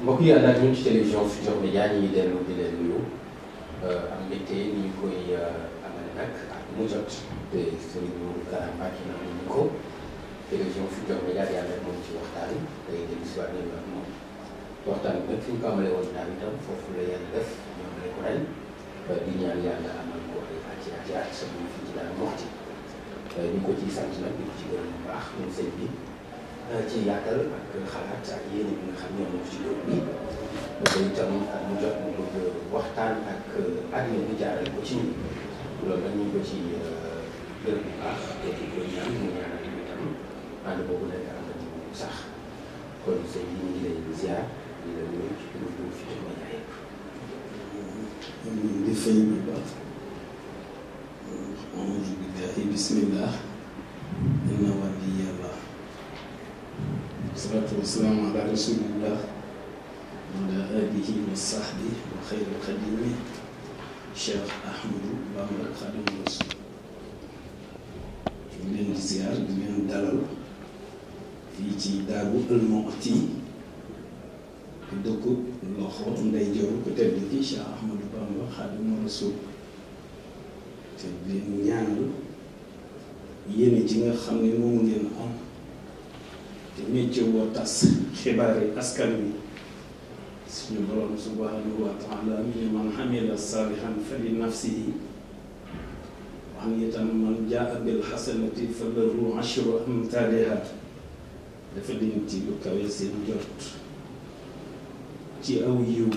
mbokk yi ànd ak ñun ci télévision Futurs Médias ñi dellu di leen nuyu am mbégte ni ñu koy amal nag ak mu jot te Serigne Modou Kara Mbacké na ñu ko télévision Futurs Médias di ànd ak moom ci waxtaan tey dellu si waat nañu ak moom waxtaan bi nag fi ñu ko amalee woon daaw itam foofu la yàlla def ñoom la ko ren di ñaan yàlla amal ko ay at sa bu fi ci daan moxti ñu ko ciy sant nag di ko ci gërëm bu baax ñun sëñ bi ci yaatal ak xalaat ak yéen ñi nga xam ñoo nekk ci loolu bi te itam ak mu jot mu bëgg waxtaan ak àddina bi jaarale ko ci ñun loolu nag ñu ngi ko ci gërëm bu baax te di ko ñaan mu ñaanal ñu itam ànd boobu nekk am na ci sax kon sëñ bi ñu ngi lay ziar di la nuyu ci turu Futurs Médias yëpp. di fay bu baax. auzu billahi bismillah inna waliyallah salaatu wasalaamu ala rasulillah wa ala alihi wa sahbihi wa xayril xadimi Cheikh Ahmadou Bamba Xaadimu Rasuul ñu leen di ziar di leen dalal fii ci Daaru Almuhti ku dëkku loxo ndey joor ku tedd ki Cheikh Ahmadou Bamba Xaadimu Rasuul te leen ñaanal yéene ci nga xam ne moom ngeen am te métier woo tas xibaari askan wi suñu borom subhanahu wa taala mi man xamila saalihan fa li nafsihi wax ni itam man jaa bil xasanati fa lahu ashru amthaliha dafa leen ci lu kawe seen jot ci aw yiw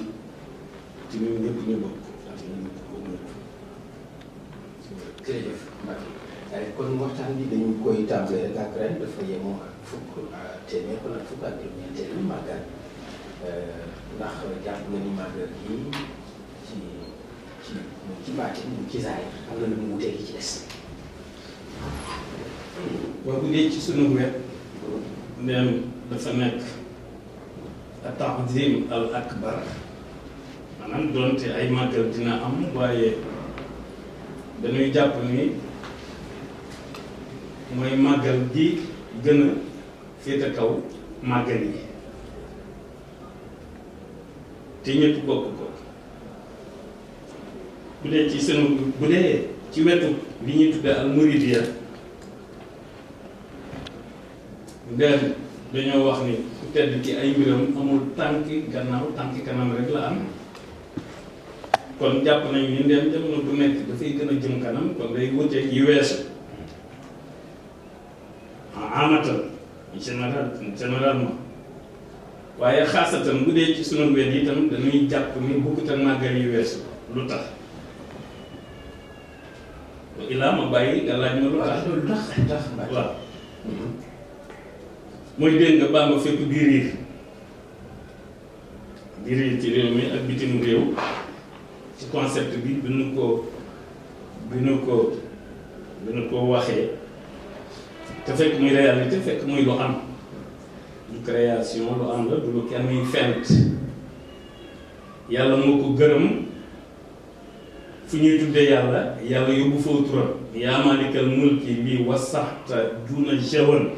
te ñun ñëpp ñu bokk ak ñu ko ñëpp. jërëjëf Mbacke kon waxtaan bi dañu koy tàmbalee rek ak ren dafa yemoo ak téeméer kon ak fukk ak juróom-ñeenteelu màggal ndax jàpp nga ni màggal gi ci baatin ci zaay am na lu mu wutee ci des. waaw bu dee ci sunu wet ndem dafa nekk at-ta'zim al akbar maanaam doonte ay màggal dina am waaye dañuy jàpp ni mooy màggal gi gën a féete kaw màggal yi te ñëpp bokk ko bu dee ci sunu bu dee ci wetu li ñuy tudde al muridiya ndeen dañoo wax ni ku tedd ci ay mbiram amul tànki gannaaw tànki kanam rek la am kon jàpp nañu ni ndeen jamono bu nekk dafay gën a jëm kanam kon day wuteeg yi weesu amatal généralement waaye xaasatan bu dee ci sunu wet yi itam dañuy jàpp ni bokkut ak màggal yu weesu lu tax ilaa ma bàyyi nga laaj ma lu tax waaw mooy dégg nga Bamba fépp di riir ci réew mi ak bitim réew ci concept bi bi nu ko waxee te fekk muy réalité fekk muy lu am du création lu am la du lu kenn muy fent yàlla moo ko gërëm fu ñuy tuddee yàlla yóbbu foo turam yaa maalikal mulki lii wasaxta duna jawan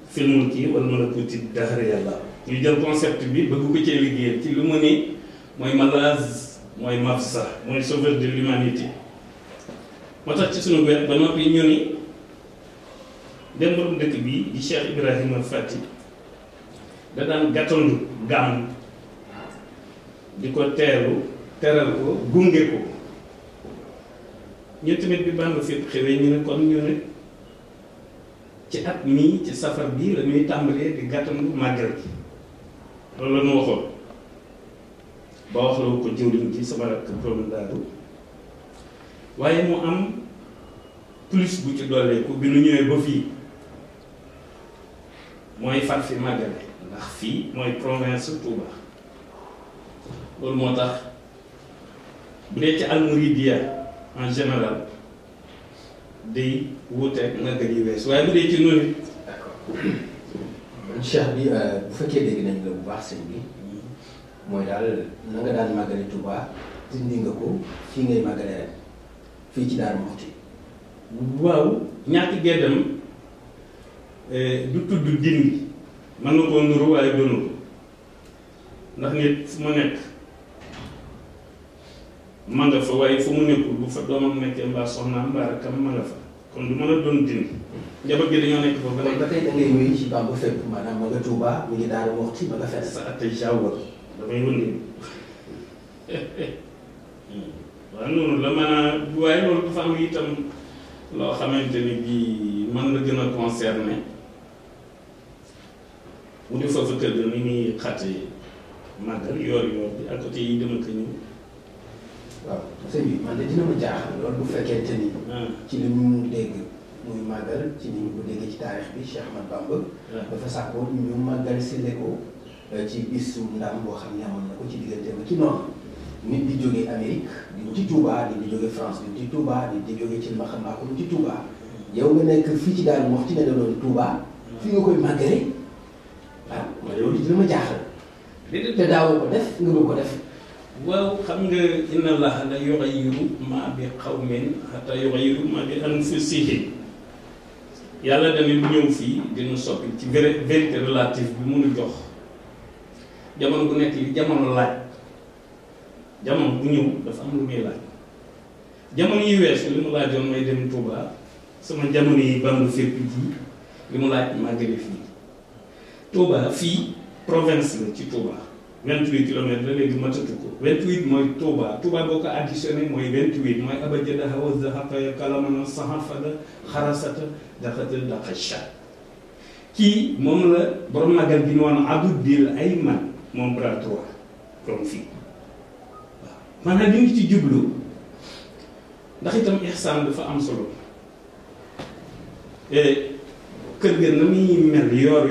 fil mulki wal malakuti dahri yàlla ñu jël concept bi bëgg ko cee liggéeyal ci lu mu ni mooy malaz mooy mafsa mooy sauveur de l'humanité moo tax ci sunu wet ba noppi ñu ni dem borom dëkk bii di Cheikh Ibrahima Fati da daan gàttandu gàmm di ko teral ko gunge ko ñu tamit bi Bamba fépp xewee ñu ne kon ñu ne ci at mii ci safar bii la ñuy tàmbalee di gàttandu màggal gi loolu la ñu waxoon ba wax la ko jëwriñ ci sama rakk borom daaru waaye mu am plus bu ci dooleeku bi nu ñëwee ba fii mooy far fi màggale ndax fii mooy province Touba loolu moo tax bu dee ci almouridiya en général day wuuteeg màggal yi wees waaye bu dee ci noonu. d'accord cheikh bi bu fekkee dégg nañ la bu baax sëñ bi mooy daal na nga daan màggale Touba dindi nga ko fii ngay màggale ren fii ci Daaru Muxti. waaw ñàkk geddam du tudd dindi mën na koo nuru waaye doonu ko ndax nit fu mu nekk ma nga fa waaye fu mu nekkul bu fa doomam nekkee mbaa soxnaam mbaa rakkam ma nga fa kon du mën a doon dindi njaboot gi dañoo nekk foofu ba ba tey da ngay wéy ci Bamba fépp maanaam ma nga Touba mi ngi daal waxti ma nga fenn. sa atte jawwal damay wëndi waaw noonu la maanaam waaye loolu dafa am itam loo xamante ni bii man la gën a concerné mu di foofu kër ga ni muy xate màggal yoor bi ak côté yi dem ak ñëw. waaw sëñ bi man de dina ma jaaxal loolu bu fekkente ni. ci li ñu dégg muy màggal ci ni ñu ko déggee ci taarix bi Cheikh Ahmad Bamba. dafa sàkkoo ñu màggal séddee ko ci bisu ndam boo xam ne amoon na ko ci diggante ba ci noonu. nit di jógee Amérique di ci Touba nit di jógee France di ci Touba nit di jógee ci Mbaxambaku ci Touba yow nga nekk fii ci Daaru Muxti ne da doon Touba fii nga koy màggale waaw loolu dina ma jaaxal. te daawoo ko def nga bëgg ko def. waaw xam nga inna Allaha la yughayyiru ma bi qawmin hatta yughayyiru ma bi anfusihim yàlla dañuy ñëw fii dina soppi ci vérité relative bi mënu jox jamono bu nekk li jamono laaj. jamono bu ñëw dafa am lu muy laaj jamono yi weesu li mu laajoon may dem Touba sama jamono yi Bamba fépp ji li mu laaj màggale fii Touba fii province la ci Touba 28 kilomètres la léegi matatu ko 28 mooy Touba Touba boo ko additionné mooy 28 mooy abajadaha wa zahaqaya kalamana sahafada xarasata daxata daxasha kii moom la borom màggal bi ñu woon abudil ay man moom bras droit comme fii maanaam li ngi ci jublu ndax itam ihsaan dafa am solo kër ga na muy mel yor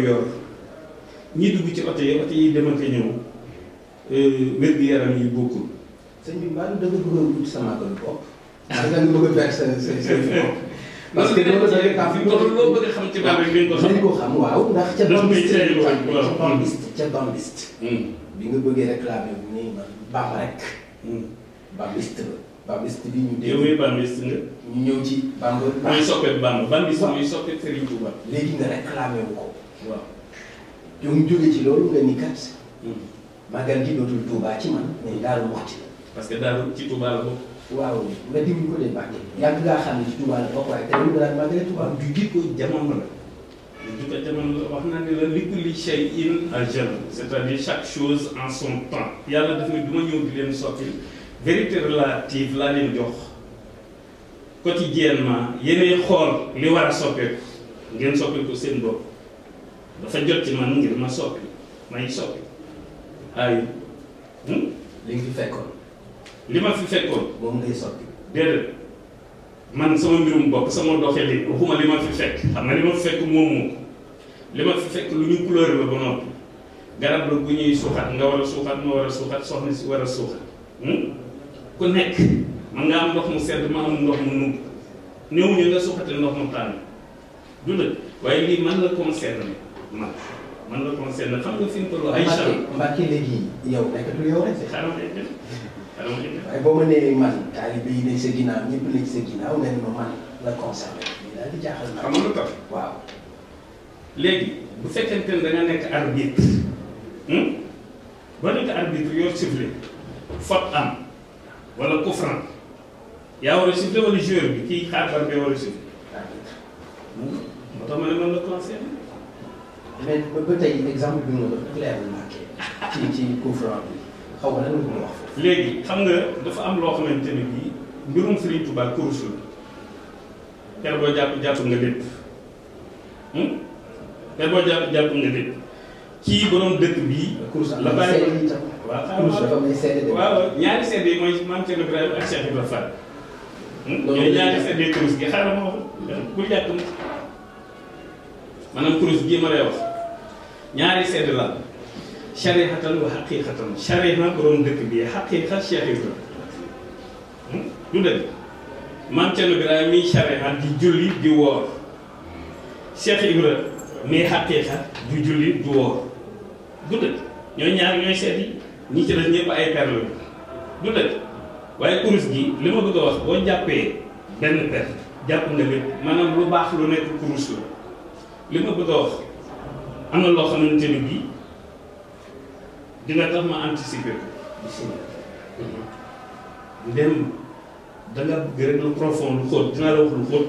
ñi dugg ci oto yi dem ak ñëw wér-gu-yaram yi bokkul. sëñ bi mbaa da nga bëgg a wut sa màggalu bopp. da nga bëgg a bett sa bopp. parce que loolu da nga fi loo bëgg a xam ci bàll bi nga ko xam waaw ndax ca bambiste ca bambiste. bi nga bëggee réclamer bu nii man Bamba rek. bambiste la bambiste bi ñu dégg. yow mii bambiste nga. ñu ñëw ci Bamba. mooy soppeeku Bamba bambiste mooy soppeeku Serigne Touba. léegi nga réclamé wu ko. waaw. yow ñu jógee ci loolu nga ni kat. màggal gi dootul Touba ci man mais Daaru Muxti la. parce que Daaru ci Touba la bokk. waaw nga diwuñ ko de Mbàkke. yàgg ngaa xam ne ci Touba la bokk waaye te lu daan màggale Touba. du jikko jamono la. du jikko jamono la wax naa ne la li kulli shay'in ajal c'est-à-dire chaque chose en son temps. yàlla daf ne du ma ñëw di leen soppi vérité relative laa leen jox quotidiennement yéenay xool li war a soppeeku ngeen soppi ko seen bopp dafa jot ci man ngir ma soppi may soppi ay. li nga fi fekkoon. li ma fi fekkoon. moom ngay soppi. déedéet man sama mbirum bopp sama doxalin waxuma li ma fi fekk xam nga li ma fi fekk moom moo li ma fi fekk lu ñu couleur la ba noppi garab la bu ñuy suuxat nga war a suuxat ma war a suuxat soxna si war a suuxat ku nekk man nga am ndox mu sedd ma am ndox mu nugg ñëw ñu nga suuxate ndox mu tàng du dëgg waaye lii man la concerné man la concerné xam nga fi mu toll ay Mbàkke léegi yow nekkatul yow rek. xaaral ma egg waaye boo ma nee man taalibe yi nekk sa ginnaaw ñëpp nekk sa ginnaaw nga ne ma man la concerné lii daal di jaaxal na. xam nga lu tax waaw. léegi bu fekkente ne da nga nekk arbitre boo nekk arbitre yoo sifflé faute am wala coup franc yaa war a sifflé wala joueur bi kii xaar bar bi war a sifflé. moo tax ma ne man la concerné. mais ba tey exemple bi nga doon clair na ci coup franc bi xaw ma lan nga ko wax. léegi xam nga dafa am loo xamante ne bii mbirum Serigne Touba kurus la kër boo jàpp nga lépp kër boo jàpp nga lépp kii borom dëkk bii. la bàyyi waaw ñaari seede yi mooy Maam Cerno Ibrahima ak Cheikh Ibrahima Fall. ñooy ñaari seede kurus gi xaaral ma wax bul jàpp maanaam kurus gii ma lay wax ñaari seede la sharihatan wa haqiqatan shariha borom dëkk bi haqiqa Cheikh Ibrahima du dëgg Maam Cerno Ibrahima mi shariha di julli di woor Cheikh Ibrahima mi haqiqa di julli di woor du dëgg ñooy ñaar ñooy seet yi ñi ci des ñëpp ay per la du dëgg waaye kurus gi li ma bëgg a wax boo jàppee benn per jàpp nga lépp maanaam lu baax lu nekk kurus la li ma bëgg a wax am na loo xamante ni bii dina tax ma anticiper ko. ndem da nga bëgg rek lu profond lu xóot dinaa la wax lu xóot.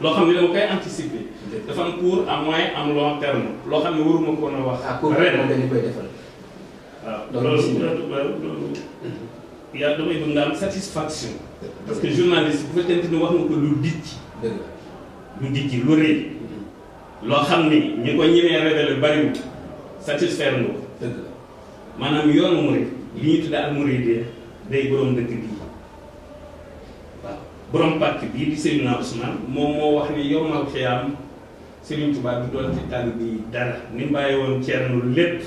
loo xam ne dama koy anticiper. dafa am court à moyen am long terme loo xam ne waruma ko na wax. ren dañu koy defal. waaw loolu yaa damay bëgg nga am satisfaction. parce que journaliste bu fekkente ni wax nga ko lu dijj. lu dijj lu rëy. loo xam ni ñi ko ñemee révélé bariwul satisfaire nga ko. dëgg la maanaam yoonu murid li ñuy tuddee al muridiyya day borom dëkk bii waaw borom pàcc bii di Seydina Ousmane moom moo wax ni yawmal xiyaam Serigne Touba du doon ci tànn bi dara ni mu bàyyi woon Ceerno lépp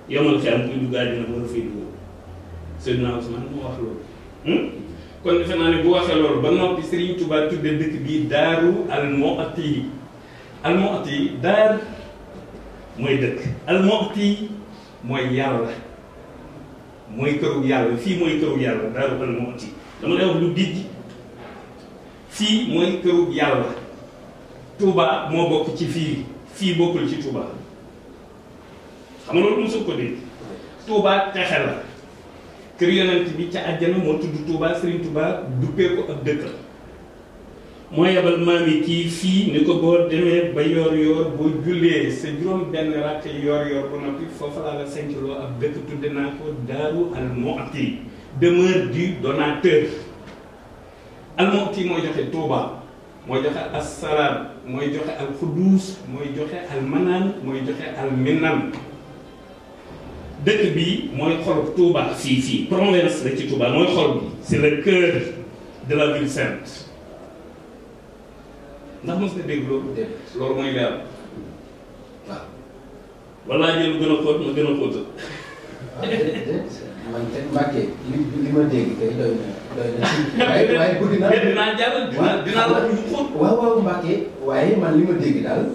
yawmal xiyaam kuy dugg àddina ba dafay dugg Seydina Ousmane moo wax loolu. kon defe naa ne bu waxee loolu ba noppi Serigne Touba tudde dëkk bii Daaru al-Mu'ti al-Mu'ti daar mooy dëkk al-Mu'ti mooy yàlla mooy këru yàlla fii mooy këru yàlla Daaru al-Mu'ti dama lay wax lu dijj fii mooy këru yàlla Touba moo bokk ci fii bokkul ci Touba xam nga loolu mosul ko dégg Touba texe la kër yonent bi ca àjjana moo tudd Touba Serigne Touba duppee ko ab dëkk moo yebal maam yi kii fii ni ko boo demee ba yor boo jullee sa juróom benn rakk yor ba noppi foofu laa la sañculoo ab dëkk tudde naa ko Daaru al-Mu'ti demeure du donateur al-Mu'ti mooy joxe Touba mooy joxe as-Salaam mooy joxe al-Quddus mooy joxe al-Manaan mooy joxe al-Minan dëkk bi mooy xol Touba fii province la ci Touba mooy xol bi c'est le cœur de la ville sainte ndax mos nga dégg loolu. loolu mooy leer. waaw. walla jël gën a xóot ma gën a xóotal. man te Mbacke li ma dégg kay doy na. waaye bëgg naa. dinaa jàll dinaa la lu xóot. waaw Mbacke waaye man li ma dégg daal.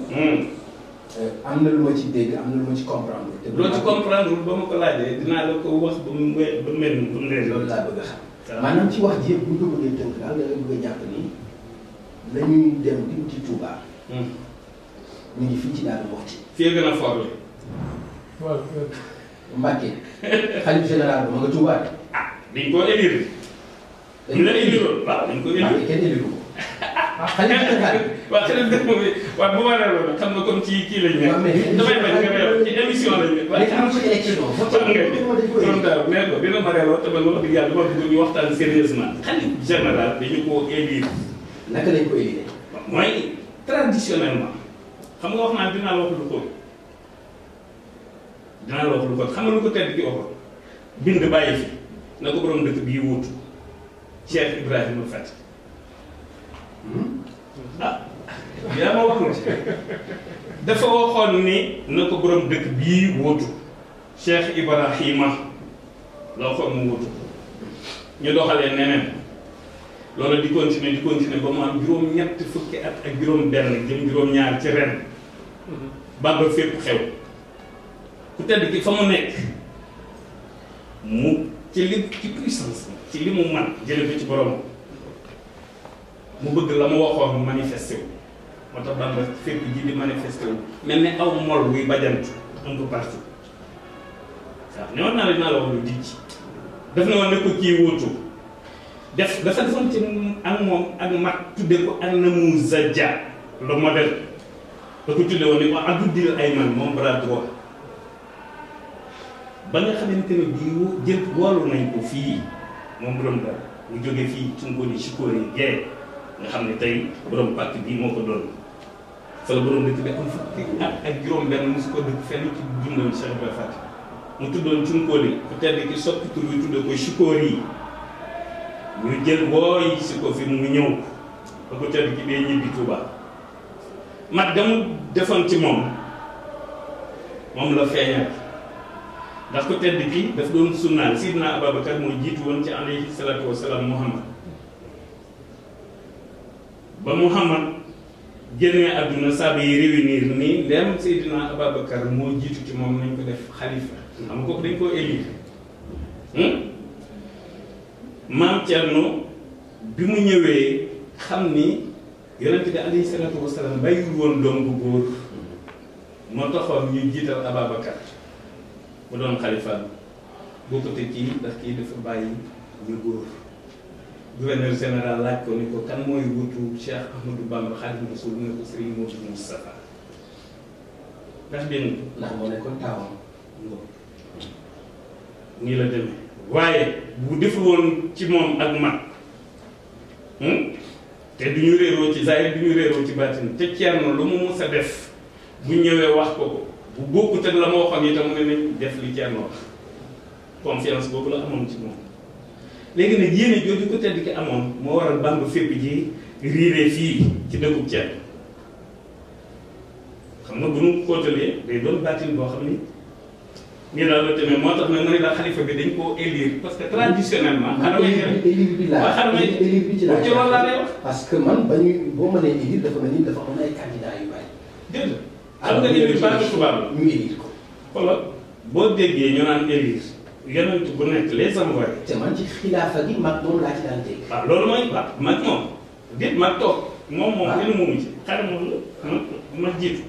am na lu ma ci dégg am na lu ma ci comprendre. te loo ci comprendre ba ma ko laajee dinaa la ko wax ba mu mel ni ba mu leer. loolu laa bëgg a xam. maanaam ci wax ji yëpp bu ñu ko bëggee tënk daal da nga bëgg a jàpp ni. lañuy dem di wuti Touba. ñu ngi fii ci Daaru Muxti. fii gën a fort la. waaw. Mbacke. xalif général ba ma nga Touba. dañ koo élire. dañ la élire waaw dañ ko élire. Mbacke kenn élire ko. xalif général. waaw xelal dëkk bi waaw bu ma leeroon nag xam nga comme ci kii lañ nekk. damay bañ nga reew ci émission lañ nekk. waaye am ci élection. borom dara mais ko dina ma reeloo te man wax dëgg yàlla dama bëgg ñu waxtaan sérieusement. xalif général dañu koo élire. naka lañ ko élire. mooy traditionnellement xam nga wax naa dinaa la wax lu ko xam nga lu ko tedd ki waxoon bind bàyyi fi na ko borom dëkk bii wuutu Cheikh Ibrahima Fati yaa ma wax na dafa waxoon ni na ko borom dëkk bii wuutu Cheikh Ibrahima la waxoon mu wuutu ñu doxalee neneen loolu di continuer ba mu am juróom-ñett fukki at ak juróom-benn jëm juróom-ñaar ci ren. Bamba fépp xew. ku tedd ki fa mu nekk mu ci puissance ci li mu man jële ko ci borom mu bëgg la mu waxoon manifesté wu moo tax Bamba fépp ji di manifesté wu mel ne aw mol wuy bajantu un peu partout waaw ne war naa la dinaa la wax lu dijj daf ne woon ne ko kii wóotu dafa defoon ci ak moom ak mat tudde ko an-namuzaja le modèle da ko tudde woon ni ko abdul ayman moom bras droit ba nga xamante ne bii jël woolu nañ ko fii moom borom dara mu jóge fii ci ngóoni Chikori Guèye nga xam ne tey borom pàcc bii moo ko doon fa la borom dëkk bi am fukki at ak juróom-benn mosu ko dëkk fenn ci dundam Cheikh Ibrahima Fati mu tuddoon ci ngóoni ku tedd ki soppi tur bi tudde ko Chikori ñu jël wooyi si ko fi mu ñëw ba ko tedd ki dee ñibbi Touba mat gamu defoon ci moom la feeñal ndax ko tedd ki daf doon sunnaal Sidna Ababacar moo jiitu woon ci alayhi salaatu wasalaam Muhammad ba Muhammad génnee àdduna saaba yi réunir ni ndem Sidna Ababacar moo jiitu ci moom nañ ko def xalifa xam nga ko dañ koo élire maam Thierno bi mu ñëwee xam ni yonent bi alayhi salaatu wasalaam bàyyiwul woon doom bu góor moo taxoon ñu jiital Ababacar mu doon xalifaam bokkute kii ndax kii dafa bàyyi ñu góor gouverneur général laaj ko ni ko kan mooy wutu Cheikh Ahmadou Bamba Khadimu Rasul mu ne ko Serigne Modou Moustapha ndax dégg ndax moo nekkoon taawam. nii la demee waaye bu deful woon ci moom ak mag te du ñu réeroo ci zahir du ñu réeroo ci baatin te Thierno lu mu mus a def bu ñëwee wax ko bu bokkut ak la ma waxoon itam mu ne nañ def li Thierno wax confiance boobu la amoon ci moom. léegi nag yéene jooju ko tedd ki amoon moo waral Bamba fépp ji riiree fii ci dëkkub Thierno xam nga bu nu kóotalee day doon baatin boo xam ni nii daal la demee moo tax nag mu ne daal xalifa bi dañ koo élire parce que traditionnellement. élire bi laa élire bi ci laa ci loolu laa lay wax. parce que man ba ñu boo mënee élire dafa mel ni dafa am ay candidats yu bari. dégg nga xam nga élire baatu tubaab la. ñu élire ko. xoolal boo déggee ñu naan élire yonent bu nekk les envoyés. te man ci xilaafa gi mag moom laa ci daan dégg. waaw loolu mooy waaw mag moom déet mag toog. moom kenn moomu ci xare moom la ma jiitu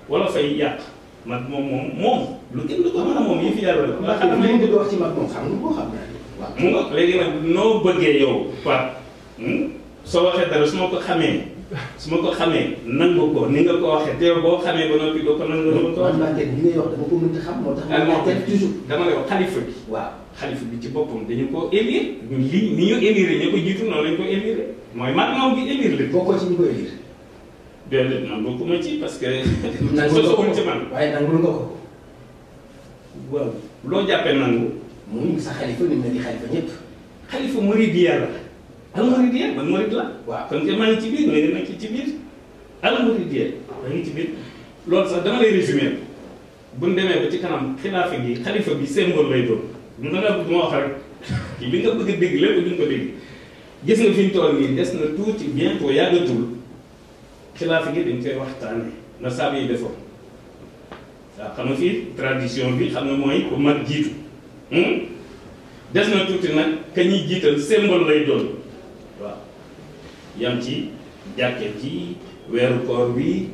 wala fay yàq. mag moom lu kenn du ko mën a moom yi fi yàlla la. ndax xam nga li wax ci mag moom xam nga boo xam naa ne. waaw mu nga léegi nag noo bëggee yow Pape soo waxee dara su ma ko xamee nangu ko ni nga ko waxee te yow boo xamee ba noppi doo ko nangu dama ko wax. man li ngay wax dama ko mënti xam moo tax. ma teg toujours dama lay wax xalifa bi. waaw xalifa bi ci boppam dañu ko élire ni ñu élire ñu ko jiitu noonu lañu ko élire mooy mag moom bi élire la. bokkoo ci ñu ko élire. déedéet man bokkuma ci parce que. nangul nga ko ci man waaye nangul nga ko. waaw loo jàppee nangu. muy sa xalifa ni mu ne di xalifa ñëpp. xalifa murid yàlla. al murid yàlla man murid la. waaw kon que maa ngi ci biir nga nekk ci biir. al murid yàlla maa ngi ci biir loolu sax dama lay résumer bu ñu demee ba ci kanam xilaafa gi xalifa bi symbole lay doon. lu na nga bëgg ma wax rek li nga bëgg a dégg lépp duñ ko dégg gis nga fi ñu toll nii des na tuuti bientôt yàggatul. xilaafa gi dañ koy waxtaane na saaba yi defoon waaw xam nga fii tradition bi xam nga mooy ku mag jiitu des na tuuti nag ka ñuy jiital symbole lay doon waaw yam ci jàkke ji weeru koor bi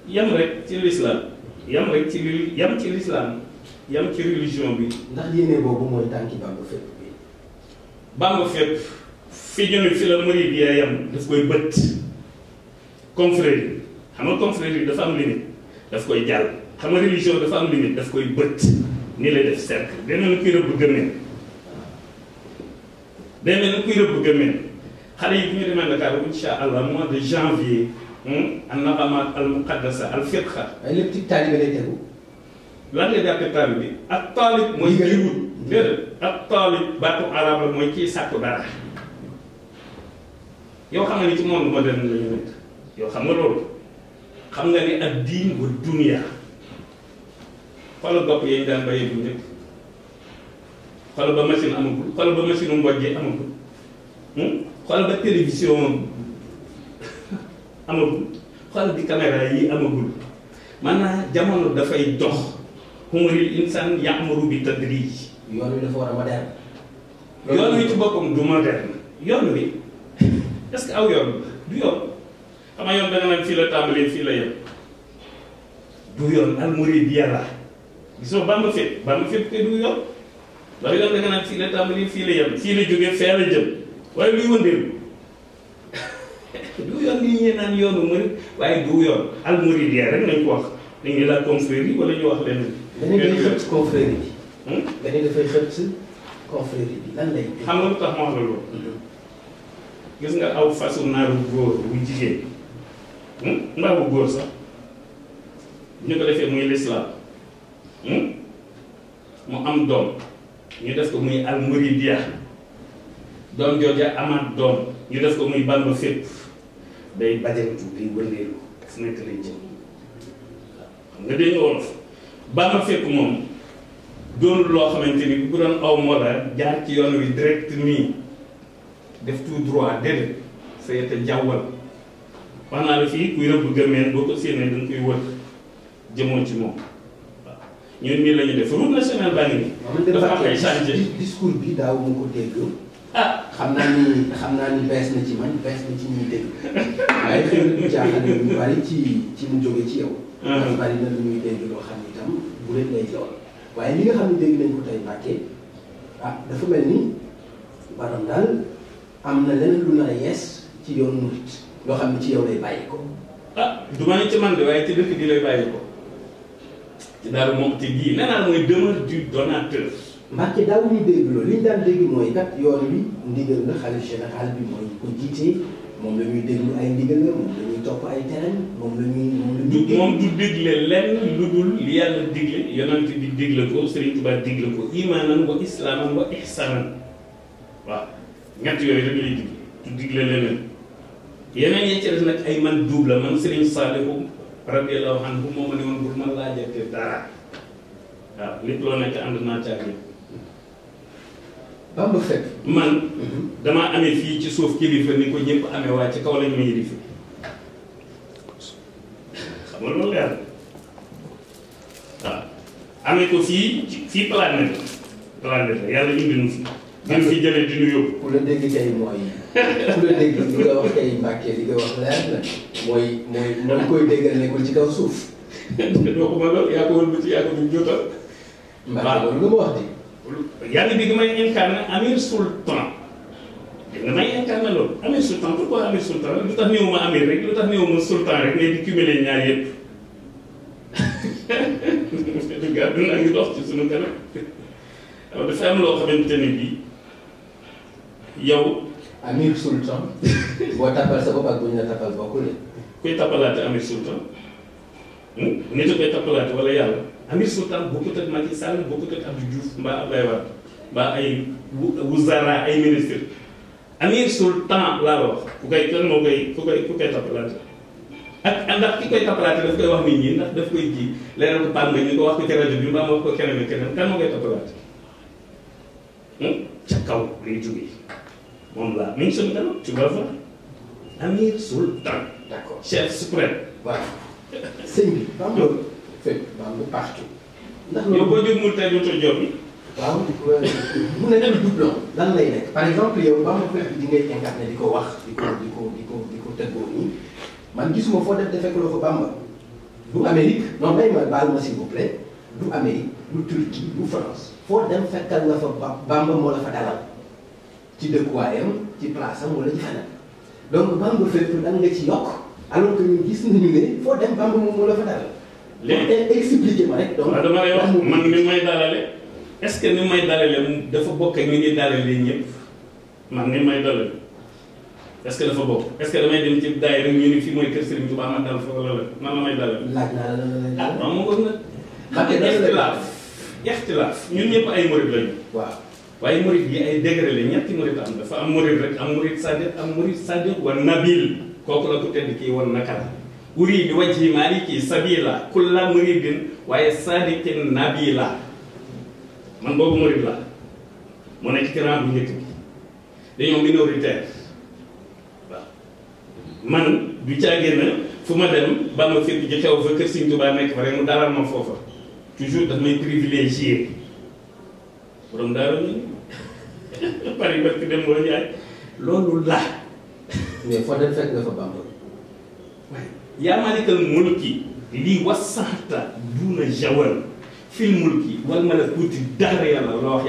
yam rek ci l'islam yam rek ci l'islam yam ci religion bi. ndax yéene boobu mooy tànki Bamba fépp bi. Bamba fépp fi ñu ne fi la murid bi yam daf koy bët. confrérie xam nga confrérie dafa am limite daf koy jàll xam nga religion dafa am limite daf koy bët ni lay def cercle day mel ni kuy rëbb gëmmeen xale yi bu ñu demee Dakar incha allah mois de janvier an naqamat al muqaddasa al firqa. ay lépp ci taalibe lay tegu. lan nga jàppee taalib bi ak taalib mooy kiy wut déedéet ak taalib baatu arab la mooy kiy sàkku dara yow xam nga ni ci monde moderne la ñu nekk yow xam nga loolu xam nga ni ak diin wa dunya xoolal bopp yi ñu daan bayee bu njëkk xoolal ba machine amagul xoolal ba machine mbojjee amagul xoolal ba télévision amagul xoolal bi caméra yi amagul maanaam jamono dafay dox humuril insan ya'muru bi tadrij yoon wi dafa war a moderne. yoon wi ci boppam du moderne yoon wi est-ce que aw yoon du yoon xam nga yoon da nga naan fii la tàmbalee fii la yem du yoon al murid yàlla gisoo Bamba fépp te du yoon ndax yoon da nga naan fii la tàmbalee fii la yem fii la jógee fee la jëm waaye luy wëndeelu du yoon lii ñee naan yoonu murid waaye du yoon al murid yàlla rek nañ ko wax dañuy la confrérie wala ñu wax leneen. dañuy dafay xëcc confrérie bi. dañuy dafay xëcc confrérie bi lan lay. xam nga lu tax ma wax la loolu. gis nga aw fasu naaru góor bu jigéen mbaa bu góor sax ñu ko defee muy lislaam mu am doom ñu def ko muy almuridiya doom jooja amaat doom ñu def ko muy Bamba fépp day bajantu day wëndeelu fu nekk lay jëm xam nga dégg nga wolof Bamba fépp moom doonul loo xamante ni bu doon aw moo la jaar ci yoon wi direct nii def tout droit déedéet sa yete jawwal wax naa la fii kuy rëbb gëmmeen boo ko séenee da nga koy wër jëmoo ci moom waaw ñun nii la ñu def route nationale baa ngi nii. dafa am ay chantier discours bi daaw mu ko dégg. ah xam naa ni bees na ci man bees na ci ñuy dégg waaye xëy na du jaaxal ñu bari ci mu jóge ci yow. ndax bari na lu ñuy dégg loo xam ni itam bu leen lay doon. waaye li nga xam ne dégg nañ ko tey Mbàkke dafa mel ni maanaam daal am na leneen lu nar a yees ci yoonu murit loo xam ne ci yow lay bàyyi ko. du ma ne ci man de waaye ci dëkk bi lay bàyyi ko ci Daaru Muxti gii nee naa mooy demeure du donateur. Mbàkke daaw ñu dégg loolu li ñu daan dégg mooy kat yoon wi ndigal la xalif général bi mooy ko jiite moom la ñuy déglu ay ndigal la moom la ñuy topp ay terrain moom la ñuy. moom du digle lenn lu dul li yàlla digle yonent bi digle ko Serigne Touba digle ko imaanan wa islaaman wa ihsaanan waaw ñett yooyu rek lay digle du digle leneen yeneen yi ci des nag ay man duub la man Serigne Saliou radiyallahu anhu moo ma ne woon bul ma laajate dara waaw lépp loo nekk ànd naa ca ak yow. Bamba fekk man damaa amee fii ci suuf kilifa ni ko ñëpp amee waaye ci kaw lañ ma yërifi xam nga loolu leer waaw amee ko fii planète la yàlla indi nu fi gën fi jëlee di nu yóbbu. ku la dégg kay mooy ku la dégg li nga wax kay Mbàkke li nga wax leer na mooy koy déggal nekkul ci kaw suuf. doo ko ma lool yaa ko wël ba ci yaa ko du jotal. Mbàkke loolu nga ma wax di. yàlla bi nga may incarné Amir Sultan nga may incarné loolu Amir Sultan pourquoi Amir Sultan lu tax néew ma Amir rek lu tax néew ma Sultan rek mais di cumuler ñaar yëpp dëgg àdduna ngi dox ci sunu kanam waaw dafa am loo xamante ne bii yow. Amir Sultan boo tapal sa bopp ak bu ñu la tapal bokkul de. kuy tapalaate Amir Sultan nit a koy tapalaate wala yàlla. Amir Sultan bokkut ak Macky Sall bokkut ak Abdou Diouf mbaa Abdoulaye Wade mbaa ay wuzara ay ministre Amir Sultan laa wax ku koy tappalaate ak ndax ki koy tappalaate daf koy wax nit ñi ndax daf koy ji leeral ko Pape Mbaye ñu ko wax ko ci rajo bi mbaa ma wax ko keneen ak keneen kan moo koy tappalaate ca kaw lay jógee moom laa mi ngi suñu kanam tu vas voir Amir Sultan. D'accord chef suprême. waaw sëñ bi Bamba fépp Bamba partout. ndax yow boo jóg mu tey dootoo jox bi. waaw mu nekk doublon lan lay nekk par exemple yow Bamba fépp di ngay incarné di ko wax di ko tëggoo nii man gisuma foo def defee ko fa Bamba du Amérique non may ma baal ma s'il vous plaît du Amérique du Turquie du France foo dem fekkal nga fa Bamba moo la fa dalal ci dëkkuwaayam ci place am wala ci feneen donc Bamba fépp lan nga ci yokk alors que ñu gis nañu ne foo dem Bamba moom moo la fa dalal. léegi expliqué ma rek. donc dama lay wax man ni may dalale est-ce que ni may dalale dafa bokk ak ni ñuy dalalee ñëpp man ni may dalale est-ce que dafa bokk est-ce que damay dem ci daay rek ñu ni fii mooy kër Serigne Touba ma dal fa wala man la may dalale. laaj naa la lan la non ma ko nag. ixtilaaf ñun ñëpp ay murid lañu. waaw waaye murid yi ay degré la ñetti murid am dafa am murid rek am murid sadiq wa nabil kooku la ko tedd kii woon naka la. uriidu wajhi maliki sabila kulla muridin waaye sadiqin nabila man boobu murid la mu nekk ci rang bu njëkk bi dañoo minoritaire waaw man du caagee na fu ma dem ba ma fépp ji xew fa kër Sëñ Tuubaa nekk fa rek mu dalal ma foofa toujours daf may privilégié borom daara ñu Paris barki dem boo jaay loolu la mais foo dem fekk nga fa Bamba. yaa maalikal mulki lii wasaata duuna jawal fil mulki wal malakuuti dara yàlla la wax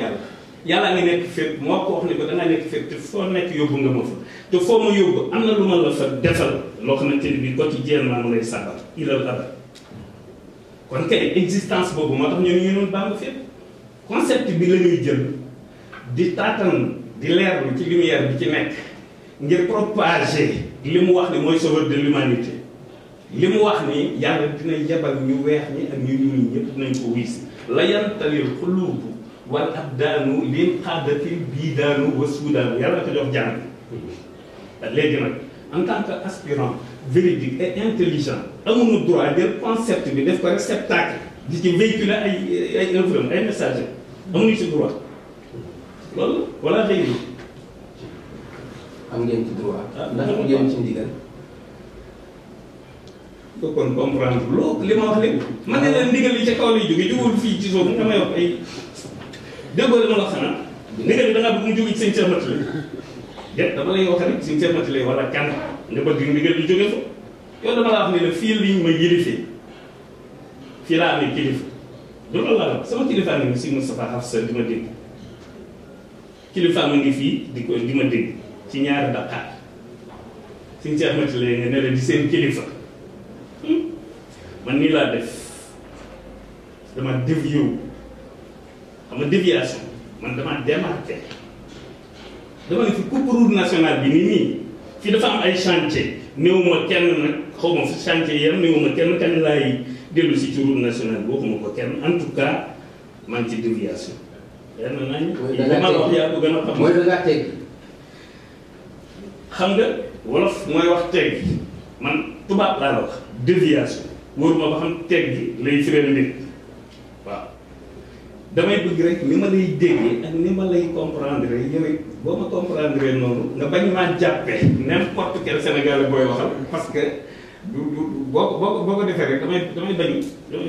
yàlla ngi nekk fépp moo ko wax ne ko dangaa nekk fépp te foo nekk yóbbu nga ma fa te foo ma yóbbu am na lu ma la fa defal loo xamante ni bii quotidiennement mu lay sabar ilal abad kon kay existence boobu moo tax ñu noonu Bamba fépp concept bi la ñuy jël di taatan di leerlu ci lumière bi ci nekk ngir propager li mu wax ni mooy sauveur de l'humanité li mu wax ni yàlla dina yebal ñu weex ñi ak ñu ñuul ñëpp dinañ ko wiis la yantalil xuluubu wal abdaanu lin xaadatil biidaanu wa suudaanu yàlla ko jox jàng léegi nag en tant que aspirant véridique et intelligent amuñu droit jël concept bi def ko réceptacle di ci véhiculer ay œuvre ay messages amuñu ci droit loolu wala xëy na. am ngeen ci droit. ndax am ngeen ci ndigal. ko kon comprendre loo li ma wax léegi man ne leen ndigal li ca kaw lay jóge jógul fii ci suuf nga may wax ay déggoo la ma la xanaa ndigal li da ngaa bëgg mu jóge ci seen Cheikh Matile jëpp dama lay wax rek seen Cheikh Matile wala kan nga bëgg ndigal li jóge fa yow dama la wax ne la fii liñ ma yilifee fii laa amee kilifa loolu laa la sama kilifa ngi si Moustapha Hafsa di ma dégg kilifa ma ngi fii di ma dégg ci ñaari Dakar suñu ci amati léegi nga ne la di seen kilifa man nii laa def dama dévié wu xam nga déviation man dama démarqué dama ne fi coupe route nationale bi nii fii dafa am ay chantier néewuma kenn nag xaw ma fi chantier yam néewuma kenn kañ laay dellu si ci route nationale boo xuma ko kenn en tout cas maa ngi ci déviation yenn nañ dama wax yaa ko gën a xam mooy da ngaa teggi xam nga wolof mooy wax teggi man tubaab laa la wax déviation wóoruma ba xam teggi lay fireel nit waaw damay bëgg rek ni ma lay déggee ak ni ma lay comprendre yow it boo ma comprendre noonu nga bañ maa jàppee n'importe quel Sénégalais booy waxal parce que boo ko defee rek damay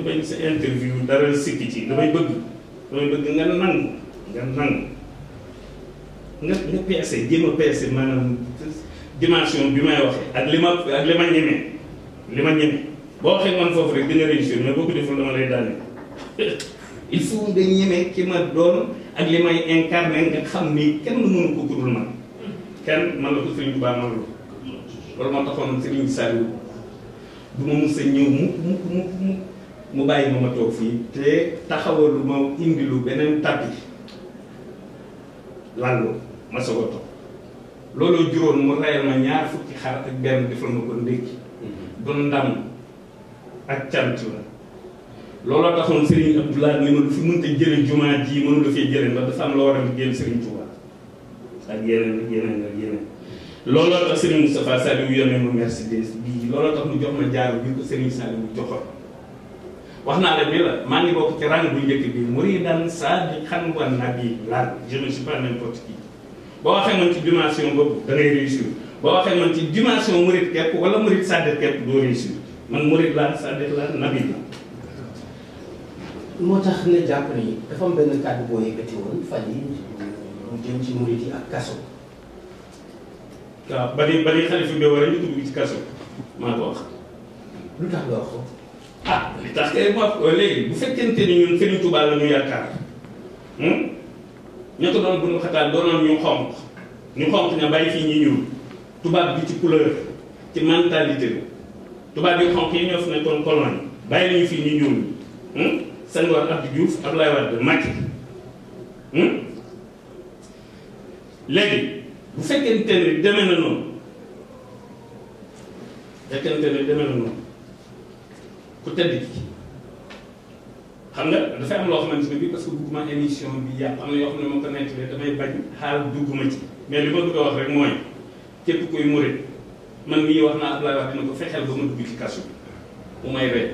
bañ sa interview dara sikki ci damay bëgg nga nangu nga peese jéem a peese maanaam dimension bi may waxee ak li ma ñeme boo waxee man foofu rek dina réussir mais boo ko deful dama lay daane il faut nga ñeme ki ma doon ak li may incarné nga xam ni kenn mënu ko kudul man kenn man la ko Serigne Touba man la loolu moo taxoon Serigne Saliou du ma mus a ñëw mu bàyyi ma toog fii te taxawalu ma indi lu beneen tapis lallu ma soog a toog looloo juróon mu rayal ma ñaar fukki xar ak benn defal ma ko ndékki du ndam ak cant la looloo taxoon Serigne Abdoulaye ni ma lu fi mënta jële jumaa ji mënu la fee jële ndax dafa am loo war a liggéeyal Serigne Touba ak yeneen looloo tax Serigne Moustapha Saliou yónnee ma Mercedes bii looloo tax mu jox ma jaar bi ko Serigne Saliou joxoon wax naa la ni la maa ngi bokk ci rang bu njëkk bi muridan saadiqan wa nabilan je ne suis pas n'importe qui boo waxee man ci dimension boobu da ngay réussir boo waxee man ci dimension murid képp wala murid sadiq képp doo réussir man murid laa sadiq laa nabi la moo tax nga jàpp ni dafa am benn kàddu boo yëkkati woon fan yi mu jëm ci murid yi ak kaso. waaw bari xalifa bi war a ñu dugg ci kaso maa ko wax. lu tax nga wax ko. li tax kay ma léegi bu fekkente ni ñun Serigne Touba la ñu yaakaar ñoo ko doon bu ñu xataa doonoon ñu xonq ña bàyyi fii ñi ñuul tubaab bi ci couleur ci mentalité tubaab bi xonq yi ñoo fi nekkoon colonie bàyyi nañu fii ñi ñuul Senghor Abdou Diouf Abdoulaye Wade Macky léegi bu fekkente ne demee na noonu ku tedd ki xam nga dafay am loo xamante ne bii parce que bëgguma émission bi yàpp am na yoo xam ne moo ko nettalee damay bañ xaal dugguma ci mais li ma bëgg a wax rek mooy képp kuy murit man mii wax naa Abdoulaye wax dina ko fexeel ba ma dugg ci kaso mu may ree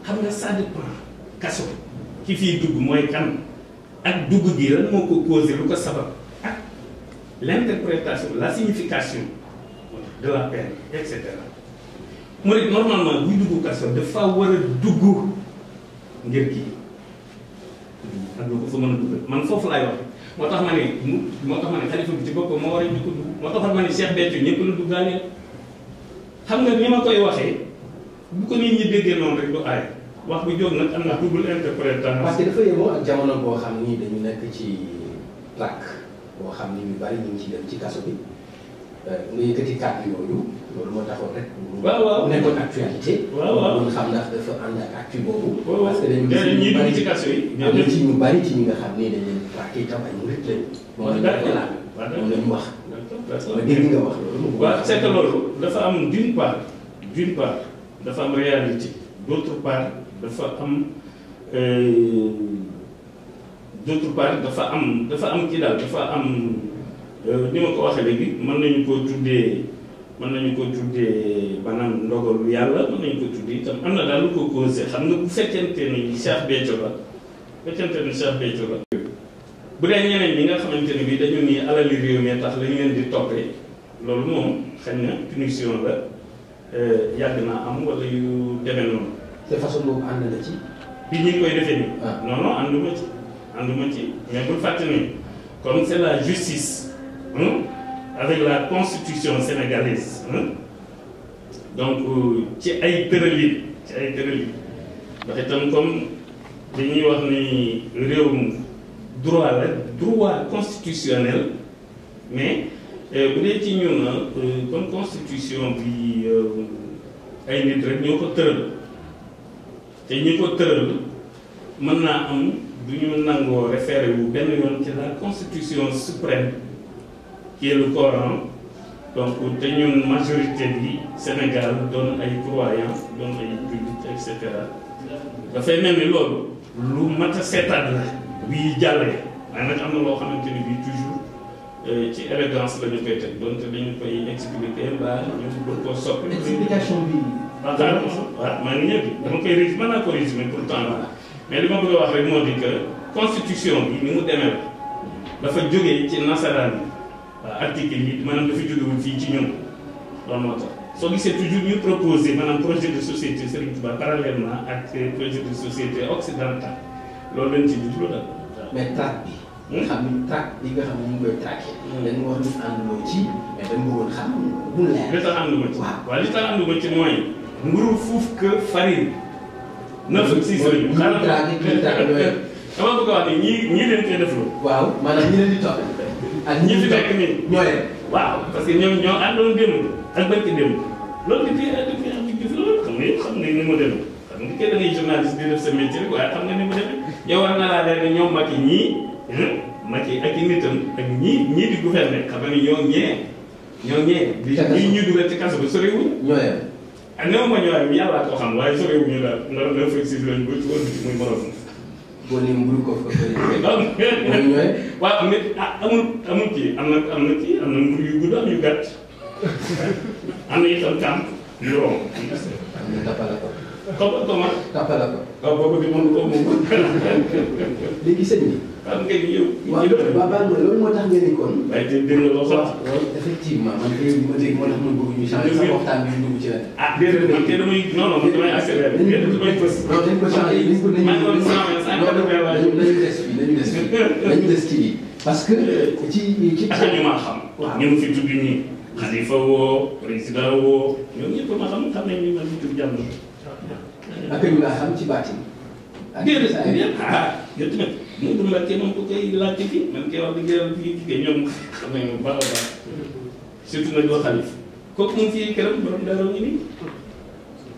xam nga ça dépend kaso ki fii dugg mooy kan ak dugg gi lan moo ko causé lu ko sabab ak l'interprétation la signification de la peine et cetera murit normalement buy dugg kaso dafa war a dugg ngir kii ak lu ko fa mën a dugg man foofu laay wax moo tax ma ne xalifa bi ci boppam moo war a dugg moo taxoon ma ne Cheikh Béthio ñëpp la duggaale xam nga ni ma koy waxee bu ko nit ñi déggee noonu rek du aay wax bu jóg nag am na double interprétation. parce que dafa yemoo ak jamono boo xam ni dañu nekk ci traque boo xam ni ñu bari ñu ngi ci dem ci kaso bi nga yëkkati kàddu yooyu loolu moo taxoon rek. waaw mu nekkoon actualité. waaw mun xam ndax dafa ànd ak actu boobu. parce que dañu gis ñi dugg ci kaso yi. am na ci ñu bari ci ñi nga xam ni dañ leen traqué itam ay murit lañu. moom la ñu wax. ma dégg nga wax loolu. waaw c'est que loolu dafa am d'une part dafa am réalité d'autre part dafa am kii daal dafa am ni ma ko waxee léegi mën nañu koo tuddee maanaam ndogalu yàlla mën nañu ko tuddee itam am na daal lu ko causé xam nga bu fekkente ni Cheikh Béthio la bu dee ñeneen ñi nga xamante ne bii dañu ni alali réew mi tax lañu leen di toppee loolu moom xëy na punition la yàgg naa am wala yu demee noonu. de façon boobu ànd na ci. bi ñu koy defee nii. non non ànduma ci mais bul fàtte ni comme c'est la justice avec la constitution sénégalaise donc ci ay tëralin ndax itam comme dañuy wax ni réewum droit la droit constitutionnel mais bu dee ci ñun comme constitution bi ay nit rek ñoo ko tëral te ñi ko tëral mën naa am du ñu nangoo référé wu benn yoon ci la constitution suprême qui est le Coran donc te ñun majorité bi Sénégal doon ay croyants doon ay jullit et cetera dafay mel ni loolu lu mat a seetaat la bii jàllee waaye nag am na loo xamante ni bii toujours ci élégance la ñu koy teg donte dañu koy expliquer mbaa ñu bëgg koo soppi. explication bi. waaw maa ngi ñëw dama koy résumé mën naa ko résumé pour temps mais li ma bëgg a wax rek moo di que constitution bi ni mu demee dafa jógee ci nasaraan yi waaw article yi maanaam dafa jógewul fii ci ñun loolu moo tax soo gisee toujours ñu proposé maanaam projet de société Serigne Touba parallèlement ak projet de société occidental loolu lañ ci jublu daal. mais tract bi. nga xam ni tract bi nga xam ne ñu ngi koy traqué. dañu wax ni ànduloo ci mais dañu bëggoon xam bu leer. li tax ànduma ci waaw li tax ànduma ci mooy mburu fuuf que farine. 9 ak 6 lañu. xaaral dama bëgg a wax ni ñii leen koy def loolu. waaw maanaam ñi leen di topp. ak ñi fi nekk nii ñoo leen. waaw parce que ñoom ñoo àndoon démb ak barki démb loolu depuis am ci gis loolu xam nga ni mu demee xam nga kenn da ngay journaliste di def sa métier rek waaye xam nga ni mu demee yow war na laa leer ne ñoom Macky ñii Macky ak i nitam ak ñii di gouverner xam nga ni ñoo ñee di ñu dugal ci kaso bi soriwuñ ñoo leen. ak néew ma ñëwaay yàllaa ko xam waaye soriwuñu daal ndax dafa fekk si lañ ba ci woon muy moroom boo nee mburu ko fa bëri. donc waaw mais amul kii am na mburu yu gudd am yu gàtt am na itam kàmp yu romb. am na tapala ko. comment. tapala ko. waaw boobu di mën ko moom. léegi sëñ bi. xam nga ni yow. waaw loolu moo tax ngeen ni kon. waaye te dégg nga loo xam. waaw effectivement man kay li ma dégg moo tax man bëgg ñu changer sa waxtaan bi ñu dugg ci ren. ah déedéet man kay damay man damay accéléré. déedéet damay fës. non dañ ko changer nañu des ci lii parce que ci ñu ma xam. waaw ñu fi tudd nii. Khalifa woo président woo ñoom ñëpp ma xam nañ ni man fi tudd jàmm. ak ñu laa xam ci baatin. déedéet yow tamit mu dul la moom ko koy laajte fii man kay wax dëgg yàlla fii ñoom xam nañu bu baax a baax surtout nag yoo Khalifa kooku moom fii keroog borom dara ngi nii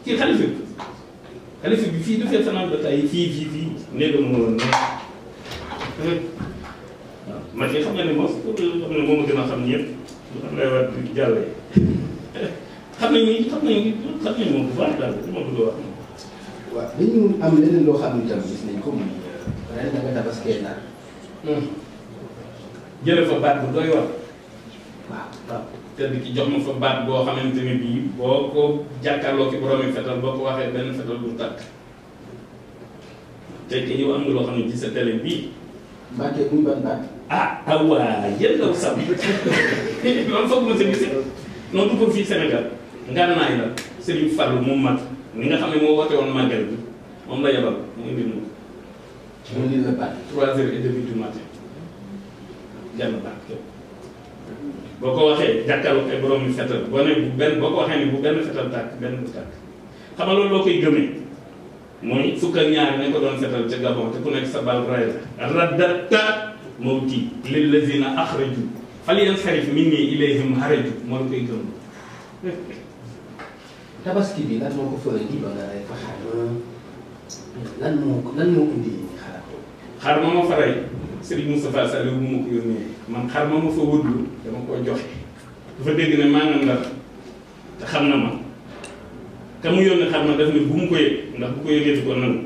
kii Khalifa bi fii dafay fanaan ba tey fii néegam moo woon waaw man kay xam nga ne moom xam ne moom a gën a xam ñëpp lu xam lay wax jàllee xam nañu moom bu baax daal li ma bëgg a wax. waaw dañu am leneen loo xam ne tam gis nañ ko muy ren da nga tabaskee Ndar. jële fa baat bu doy war. waaw. te di ci jox ma fa baat boo xamante ne bii boo ko jàkkaarloo ki boroomi fetal boo ko waxee benn fetal du tàkk. te yow am nga loo xam ne ci sa télé bii. Mbacke muy ban baat. waa yéen law sab loolu foog ma sa gis non du ko fii Sénégal ngànnaay la Serigne Fallou moom mat mi nga xam ne moo woote woon màggal bi moom la yebal mu indi mu indi la baat 3h30 du matin jàll baat képp boo ko waxee jàkkaarloo ay borom mi fetal boo ko waxee ni bu benn fetal tàkk benn bu tàkk xam nga loolu loo koy gëmee mooy fukk ak ñaar nañ ko doon fetal ca Gabon te ku nekk sa bal ray la raddata mawti lillazina axraju falyansarif minni ilayhim haraju moo la koy gëm. tabaski bi lan moo ko fële nii ba nga rey fa xar lan moo indi xar. xar ma ma fa rey Serigne Moustapha Sall bu ma ko yónnee man xar ma ma fa wëddu dama koo joxe dafa dégg ne maa nga Ndar te xam na ma ka mu yónnee xar ma def ne bu mu ko yëg ndax bu ko yëgee di ko nangu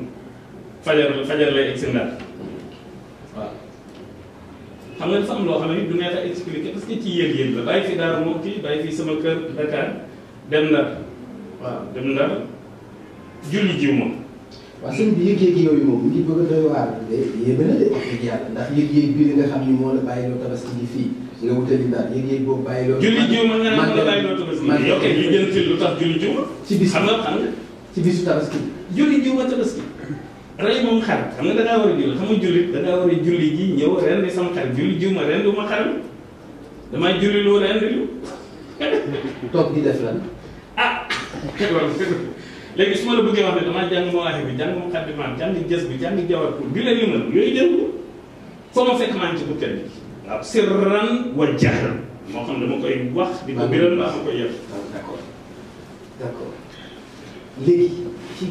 fajar lay egg si Ndar waaw xam nga dafa am loo xam ne du neex a expliquer parce que ci yëg-yëg la bàyyi fi Daara moom kii bàyyi fi sama kër Dakar dem Ndar waaw dem Ndar julli jiw moom. waaw sëñ bi yëg-yëg yooyu moom ngi bëgg a doy waar de yéeme na de wax dëgg yàlla ndax yëg-yëg bii nga xam ni moo la bàyyi loo tabaski ji fii nga wutali Ndar yëg-yëg boobu bàyyi loo. julli jiw ma nga ne ma la bàyyi loo tabaski ji yow kay li jënd ci lu tax julli jiw ma. ci bis xam nga ci bisu tabaski julli jiw ma tabaski. rey moom xar xam nga da ngaa war a julli xam nga jullit da ngaa war a julli ji ñëw rendi sama xar julli jiw ma rendi ma xaram damay julli lu rendi lu. toog di def lan. léegi su ma la bëggee wax ne damaa jàng mawaaxi bi jàng muqaddimaat jàng jës bi jàng jawar pour di la limal yooyu jël ko foo ma fekk maa ngi ci bu tedd waaw sirran wa jahran moo xam dama koy wax di ko biral mbaa ma koy yëf. d'accord léegi ci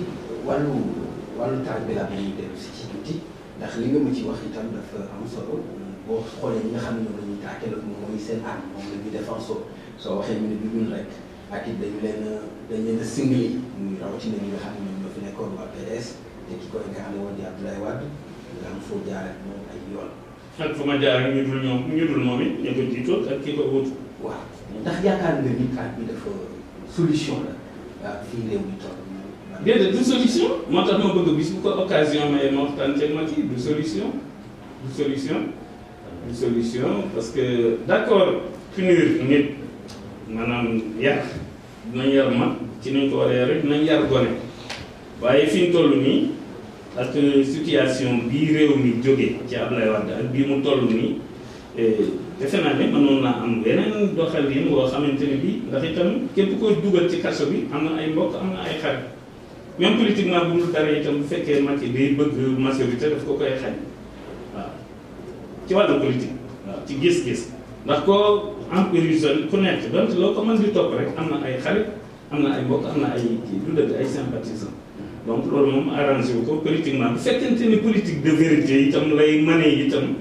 wàllu taal bi laa may dellu si ci tuuti ndax li nga ma ci wax itam dafa am solo boo xoolee ñi nga xam ne ñoom la ñuy tàkkee moom mooy seen arme moom la ñuy défenseur soo waxee ñu ne du ñun rek ak it dañ leen a singli muy rawatina ñi nga xam ne ñoom ñoo fi nekkoon waa PDS te ki koy incarné woon di Abdoulaye Wade nga am foo jaar ak moom ay yoon. ak fu ma jaar ak ñu dul moom it ñu ko jiitoo ak ki ko wut. waaw ndax yaakaar nga ni taal bi dafa solution la fii réew mi toll. déedéet du solution moo tax ma bëgg bis bu ko occasion mayee ma waxtaan ceeg ma ci du solution parce que d'accord punir nit maanaam yar dinañ yar mag ci nañ ko war a yar rek dinañ yar gone waaye fi ñu toll nii ak situation bii réew mi jógee ci Abdoulaye Wade ak bii mu toll nii defe naa ne mënoon naa am beneen doxalin boo xamante ne bii ndax itam képp koo dugal ci kaso bi am na ay mbokk am na ay xarit même politiquement bu mu dara itam bu fekkee Macky day bëgg majorité daf ko koy xañ waaw ci wàllu politique waaw ci gis-gis ndax koo empiriser ku nekk donc loo ko mën di topp rek am na ay xarit am na ay mbokk am na ay kii du dëgg ay sympathisants donc loolu moom arrangé wu ko politiquement bu fekkente ni politique de vérité itam lay mënee itam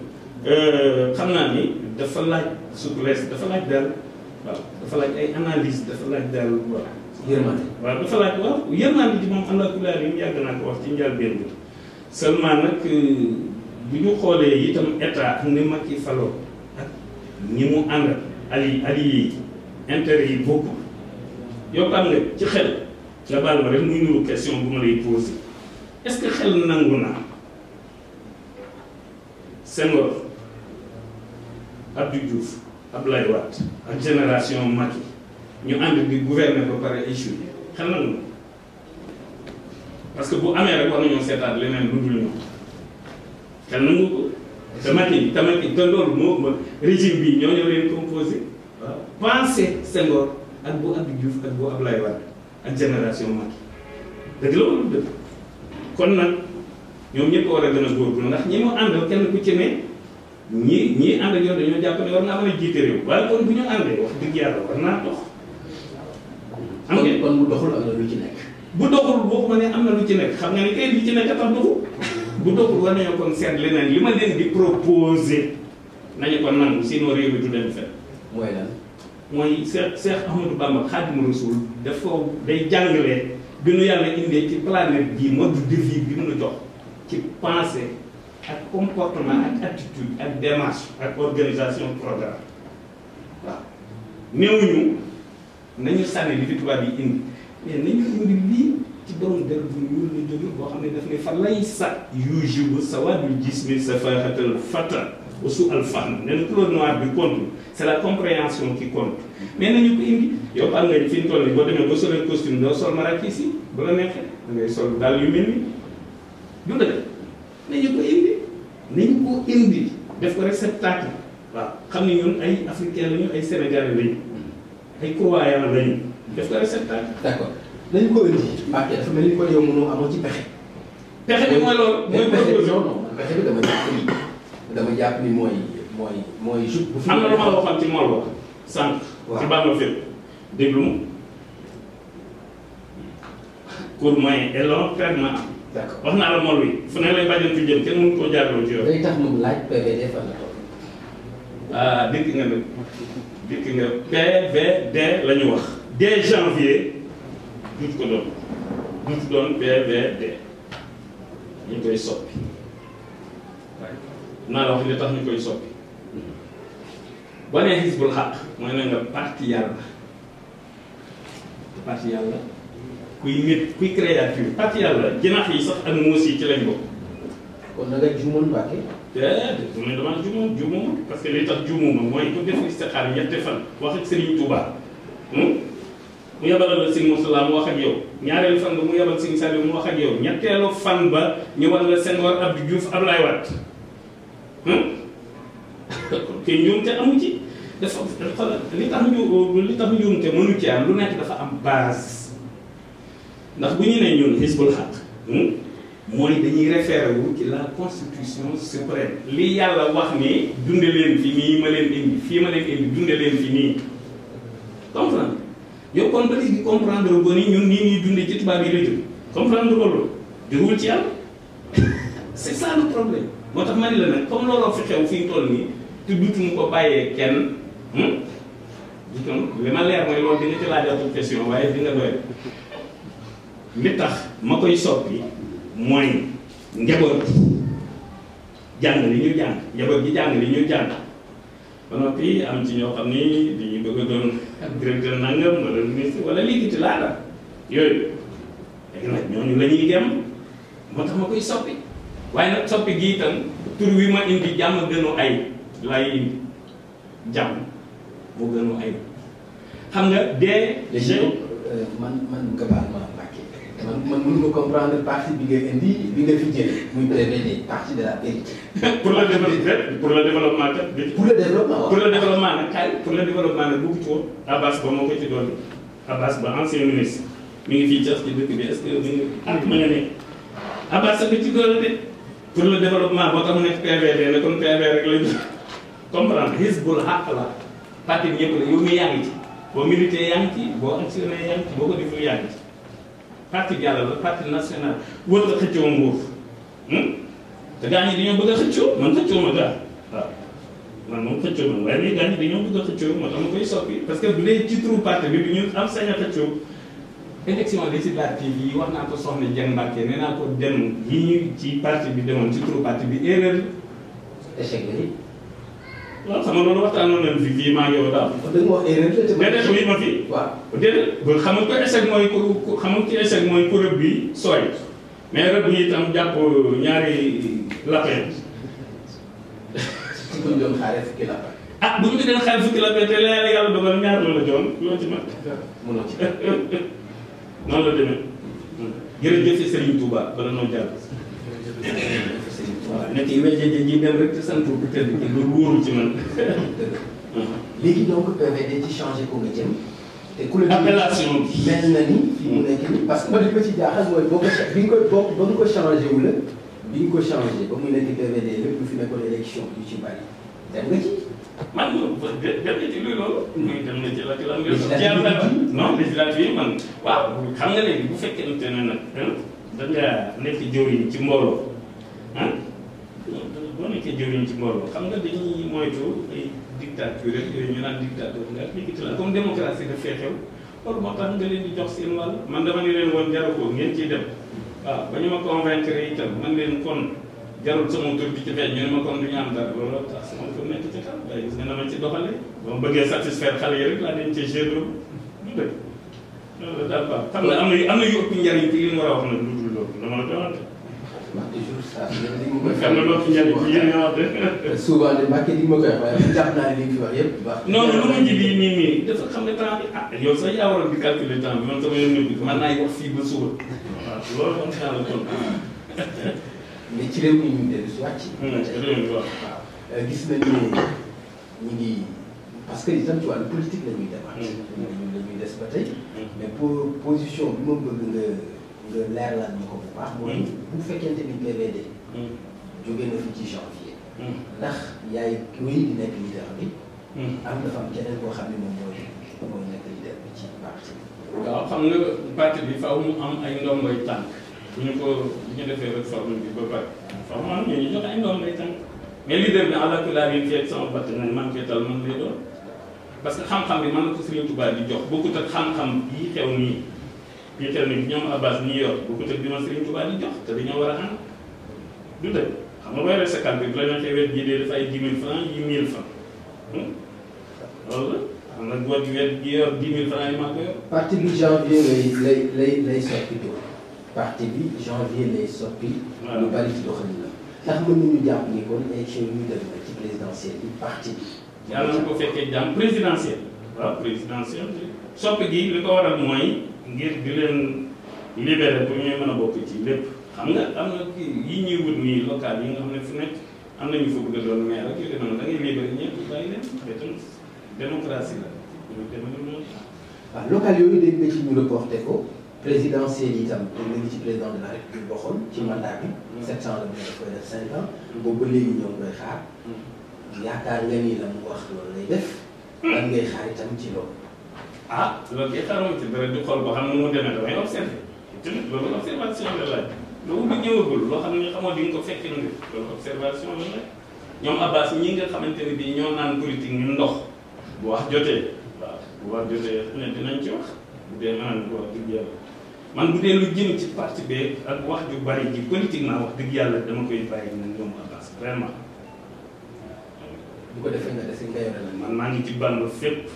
xam naa ni dafa laaj souplesse dafa laaj daal waaw dafa laaj ay analyse dafa laaj daal waaw. yërmande waaw dafa laaj waaw yërmande ji moom am na kulaar yi yàgg naa ko wax ci njëlbéen bi seulement nag bu ñu xoolee itam état ni Macky faloo ak ñi mu ànd alliés yi intérêt yi bokk yow xam nga ci xel nga baal ma rek muy nuru question bu ma lay posé est-ce que xel nangu na Senghor Abdou Diouf Abdoulaye Wade ak génération Macky ñu ànd di gouverner ba pare échoué xel nangu na parce que bu amee rek war nañoo seetaat leneen lu dul ñoom xel nangu ko te Macky te loolu moo régime bi ñoo ñëw leen composé waaw pensé Senghor ak bu Abdou Diouf ak bu Abdoulaye Wade ak génération Macky dëgg la wala dëgg kon nag ñoom ñëpp war a gën a góorgóorlu ndax ñi mu àndal kenn ku ci ne ñii ànd ak yow dañoo jàpp ne war naa mën a jiite réew waaye kon bu ñu àndee wax dëgg yàlla war naa dox. am ngeen kon bu doxul am na lu ci nekk. bu doxul boo ko ne am na lu ci nekk xam nga ni kay li ci nekk tax doxul bu doxul war nañoo kon seet leneen li ma leen di proposer nañu ko nangu sinon réew mi du dem fenn. mooy lan. mooy Cheikh Ahmadou Bamba Khadimu Rasul dafa day jàngale bi nu yàlla indee ci planète bii mode de vie bi mu jox ci pensée ak comportement ak attitude ak démarche ak organisation programme waaw néewuñu nañu sànni li fi tubaab yi indi mais nañu indi lii ci borom der bu ñuul la jóge boo xam ne daf ne fa lay sa yujibu sawadul jismi safahatal fata su alfan nee na couleur noire bi compte c'est la compréhension qui compte mais nañu ko indi yow xam nga fi ñu toll nii boo demee ba solee costume doo sol marakis yi bu la neexee da ngay sol daal yu mel ni du dëgg nañu ko indi def ko réceptacle waaw xam ne ñun ay africain lañu ay sénégalais lañu ay croyants lañu def ko réceptacle. d'accord nañu ko indi Mbacke dafa mel ni kon yow mënoo amoo ci pexe. pexe bi mooy loolu. mooy proposition non pexe bi dama jàpp ni mooy jub bu fi. am na lu ma la waxoon ci mool wax sànq. waaw ci bànn fépp déglu ma. court moyen et long terme am. d'accord wax naa la mool wi fu ne lay bañoon fi jëm kenn mënu koo jaarloo ci yow. day tax mu laaj PVD fan la toll. ah dikk nga nag dikk nga PVD la ñu wax. dès janvier duut ko doon PVD ñu koy soppi waaye naa la wax li tax ñu koy soppi boo nee Hizbul Haq mooy na nga parti yàlla kuy nit kuy créature parti yàlla jinax yi sax ak muus yi ci lañ bokk. kon na nga juumoon Mbacke. déedéet du ne damaa juumoon parce que li tax juumuma mooy ku def istixaar ñetti fan wax ak Serigne Touba mu yabalal la Serigne Moustapha mu wax ak yow ñaareelu fan ba mu yabal Serigne Saliou mu wax ak yow ñetteelu fan ba ñu war la Senghor Abdou Diouf Abdoulaye Wade kii njuumte amu ci dafa li tax njuumte mënu ci am lu nekk dafa am base ndax bu ñu nee ñun Hizbul Haq mooy dañuy référé wu ci la constitution suprême li yàlla wax ni dunde leen fi nii ma leen indi fii ma leen indi dunde leen fi nii comprendre yow kon ba léegi comprendre ba ni ñun nii ñuy dunde ci tubaab yi la jóg comprendre ko loolu jógul ci yàlla c'est ça le problème moo tax ma ni la nag comme looloo fi xew fi ñu toll nii te dutuñu ko bàyyee kenn li ma leer mooy loolu di nga ci laajaatu question waaye di nga doy li tax ma koy soppi mooy njaboot jàng li ñu jàng njaboot gi jàng li ñu jàng ba noppi am ci ñoo xam ni dañuy bëgg a doon directeur nangam wala ministre wala liggéey laata yooyu léegi nag ñooñu la ñuy dem moo tax ma koy soppi waaye nag soppi gi itam tur wi ma indi jàmm gënu ay lay indi jàmm moo gënu ay xam nga léegi man nga baal ma Mbacké man mënu ma comprendre parti bi nga indi bi nga fi jëlee muy PVD parti de la vérité. pour le développement pour le développement pour le développement waaw pour le développement nag kaay pour le développement nag dugg ci woon Abbas Ba moo ko ci doon Abbas Ba ancien ministre mi ngi fii ci dëkk bi est-ce que mi ngi ma nga ne Abbas Ba ci doole de pour le développement boo tax mu nekk PVD ne comme PV rek la ñu comprendre Hizbul Haq la parti bi ñëpp la yow mi yaa ngi ci boo milité yaa ngi ci boo actionné yaa ngi ci boo ko deful yaa ngi ci parti bi yàlla la parti national wër la xëccoo nguur te gaa ñi dañoo bëgg a xëccoo man xëccoo ma gaa waaw man moom xëccoo ma waaye bii gaa ñi dañoo bëgg a xëccoo moo tax ma koy soppi parce que bu dee ci turu parti bi du ñu am sañ a xëccoo élection législative yi wax naa ko soxna Dieng Mbacké nee naa ko dem yi ñu ci parti bi demoon ci turu parti bi erreur échec la ni waaw xam nga loolu waxtaanoon nañ fi fii maa ngi yow daaw. da nga wax erreur la te déedéet bu ma fi. waaw déedéet ba xam nga ko échec mooy ku xam nga ci échec mooy ku rëbb bi sooy mais rëbb yi itam jàpp ñaari lapin. ci buñ doon xaaree fukki lapin. ah bu ñu ko doon xaaree fukki lapin te leer yàlla dogal ñaar la joon loo ci mat. mënoo ci noonu la demee. jërëjëf Serigne Touba bala noo jàll. waaw nekk yi wéy ji dem rek te sant bu tëdd ki lu wóoru ci man. léegi donc PVD ci changé ko nga jëm. te ku la appellation bi mel na ni fi mu nekk nii parce que man li ma ci jaaxal mooy boo ko bi nga ko ba nga ko changé wu la bi nga ko changé ba mu nekk PVD lépp lu fi nekkoon élection yu ci bari dem nga ci. man dem na ci luy loolu. muy dem na ci la ci lan. non législative man waaw xam nga léegi bu fekkente ne nag da nga nekk jëwriñ ci mbooloo ah boo nekkee jëwriñ ci mbooloo xam nga dañuy moytu ay dictature rek yooyu ñu naan dictature nga liggéey la comme démocratie daf fee xew loolu moo tax nga leen di jox seen wàll man dama ne leen woon jaru ko ngeen ciy dem waaw ba ñu ma convaincre itam man leen kon jarul sama tur bi ci feeñ ñu ne ma kon du ñu am dara loolu tax sama tur nekk ci kan waaye gis nga na ma ci doxalee ba ma bëggee satisfaire xale yi rek laa leen cee gérer du dëgg loolu daal baax xam nga am na yu ëpp njariñ ci li mu war a wax nag lu dul loolu dama la doonante wax toujours ça li mu koy xam nga loo fi njariñ ci yéen nga wax de souvent de Mbacké di ma koy wax waaye jàpp naa ne li nga fi wax yëpp baax non lu ma ji bii nii dafa xam ne temps bi ah yow sax yaa waroon di calculer temps bi man sama yoon nëbbi man naay wax fii ba suba waaw loolu moom dinaa la tontu mais ci réew mi ñu dellu si wàcc. réew mi waaw. gis nañu ne ñu ngi parce que itam ci wàllu politique la ñuy demaat. la ñuy des ba tey. mais pour position bi ma bëgg nga leeralal ñu ko bu baax. mooy bu fekkente ni PVD. jóge na fi ci janvier. ndax yaay wéy di nekk leader bi. am dafa am keneen koo xam ne moom mooy nekk leader bi ci parti bi. waaw xam nga parti bi faaw mu am ay ndomboy tànk. bu ñu defee réforme bi ba pare faaw mu am ñu joxe ay ndomboy tànk. mais leader bi àllakulaar yi fii ak sama batt nañ man fee tal man lay doon parce que xam-xam bi mën na ko Serigne Touba di jox bokkut ak xam-xam yi xew nii ñoom Abbas ñi yor bokkut ak bi ma Serigne Touba di jox te dañoo war a ànd du dëgg xam nga booy rek bi bu la ñu waxee wet gi dee dafay 10 000 francs yi 1000 francs loolu la xam nga boo wet gi yor 10 000 francs yi maa ko yor. parti bi janvier lay soppi do parti bi janvier lay soppi. lu bari ci doxalin la. ndax mën nañu jàpp ni kon élection yi ñu def ci présidentielle bi parti bi. yàlla na ko fekkee jàmm présidentielle waaw présidentielle soppi gi li ko waral mooy ngir di leen libéré pour ñuy mën a bokk ci lépp xam nga am na yi ñuy wut nii local yi nga xam ne fu nekk am na ñu fa bëgg a doon maire ak yooyu noonu da ngay libéré ñëpp bàyyi leen itam démocratie la ñu demee noonu. waaw local yooyu dégg nga ci ñu reporté ko présidentielle itam ñu ngi ci président de la République waxoon ci mandat bi. 7 ans la mu def koy def 5 ans. boobu ba léegi ñoo ngi koy xaar. yaakaar nga ni la mu wax loolu lay def. lan ngay xaar itam ci loolu. ah loolu kay xaaral ci dara di xool ba xam ne mu demee damay observé tamit loolu observation la laaj loolu du ñëwagul loo xam ne xamoo di nga ko fekkee nga loolu observation la laaj ñoom Abbas ñi nga xamante ne bii ñoo naan politique ñu ndox bu wax jotee waaw bu wax jotee ne dinañ ci wax bu dee maanaam bu wax dëgg yàlla man bu dee lu jëm ci parti bi ak wax ju bari ji politiquement wax dëgg yàlla dama koy bàyyi nag ñoom Abbas vraiment. bu ko defee nga dese nga yore la. man maa ngi ci Bamba fépp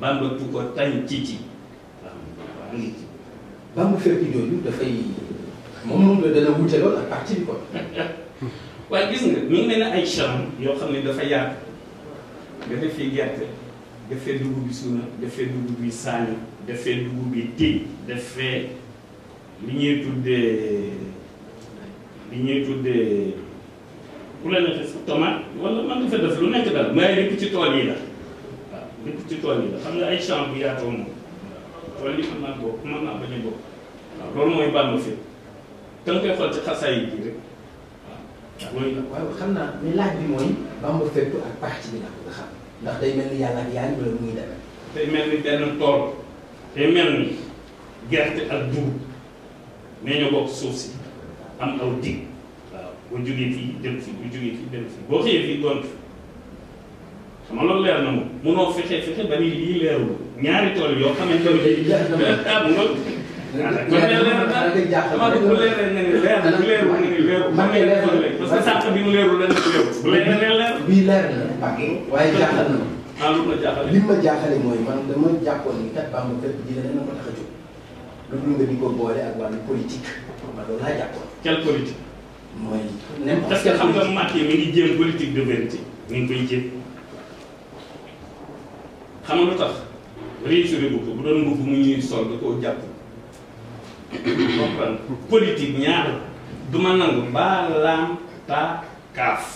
Bamba tu ko tañ ci waaw maa ngi ci. Bamba fépp yooyu dafay moom la dana wute lool ak parti bi kon. waaye gis nga mi ngi mel ne ay champs yoo xam ne dafa yaatu nga def fii gerte def fee dugub bi suuna def fee dugub bi saañu def fee dugub bi tiy def fee li ñuy tuddee ku la neexee sax tomate wala man nga fa def lu nekk daal mais lépp ci tool yi la waaw lépp ci tool yi la xam nga ay champs bu yaatoo moom tool yi mën naa bokk mën naa bañ a bokk waaw loolu mooy Bamba fépp te nga koy xool ci xasaay yi rek waaw. waaw xam naa mais laaj bi mooy Bamba fépp ak parti bi la nga xam ndax day mel ni yàlla ak yaa ngi wala muy demee. day mel ni benn tool day mel ni gerte ak dugub mais ñoo bokk suuf si am aw dig waaw boo jógee fii dem fii boo jógee fii dem fii boo xëyee fii gont xam nga loolu leer na moom munoo fexe ba ni lii leerul ñaari tool yoo xamante ne day am nga. bu leeree nga ni leer bu leerul nga ni leerul parce que sànq bi mu leerul la nga leerul bu leeree ne leer. bii leer na waaye jaaxal na ma. ah lu ma jaaxale. li ma jaaxale mooy man dama jàppoon ni kat Bamba fépp ji leneen na ko tax a jóg loolu nga di ko boole ak wàllu politique man loolu laa jàppoon. quelle politique. mooy. parce que xam nga Macky mi ngi jéem politique de vérité mi ngi koy jéem xam nga lu tax réussir bu ko bu doon mbubb mu ñuy sol da koo jàpp. comprendre politique ñaar du ma nangu mbaalaam ta kaaf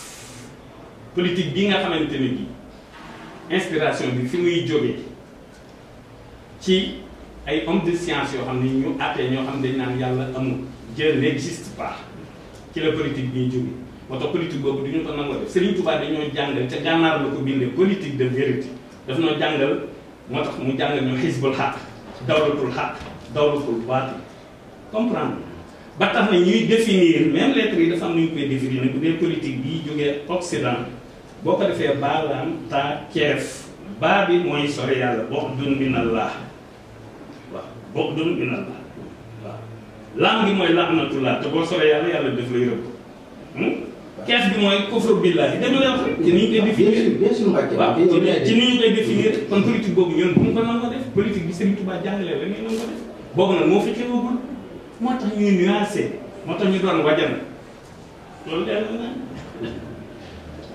politique bi nga xamante ne bii inspiration bi fi muy jógee ci ay hommes de science yoo xam ne ñu àttee ñoo xam ne dañ naan yàlla amul Dieu n'existe pas ci la politique bi jógee moo tax politique boobu du ñu ko nangoo def Serigne Touba dañoo jàngal ca gànnaar la ko bindee politique de vérité daf noo jàngal moo tax mu jàngal ñu xisbul xaq dawlatul xaq dawlatul baatil comprendre ba tax na ñuy définir même lettres yi dafa am nu ñu koy définir nag bu dee politique bii jógee Occident boo ko defee baalaam ta keef baa bi mooy sore yàlla bu'dun minallah waaw bu'dun minallah waaw laam bi mooy la'natullah te boo sore yàlla yàlla def lay rëbb keef bi mooy kufru billahi déglu leen xam ci ni ñu koy définir bien sûr waaw ci ni ñu koy définir kon politique boobu ñun bu ñu ko nangoo def politique bi Serigne Touba jàngalee la ngeen nangoo def boobu nag moo fi xewagul moo tax ñuy nuancé moo tax ñu doon wajan loolu leer na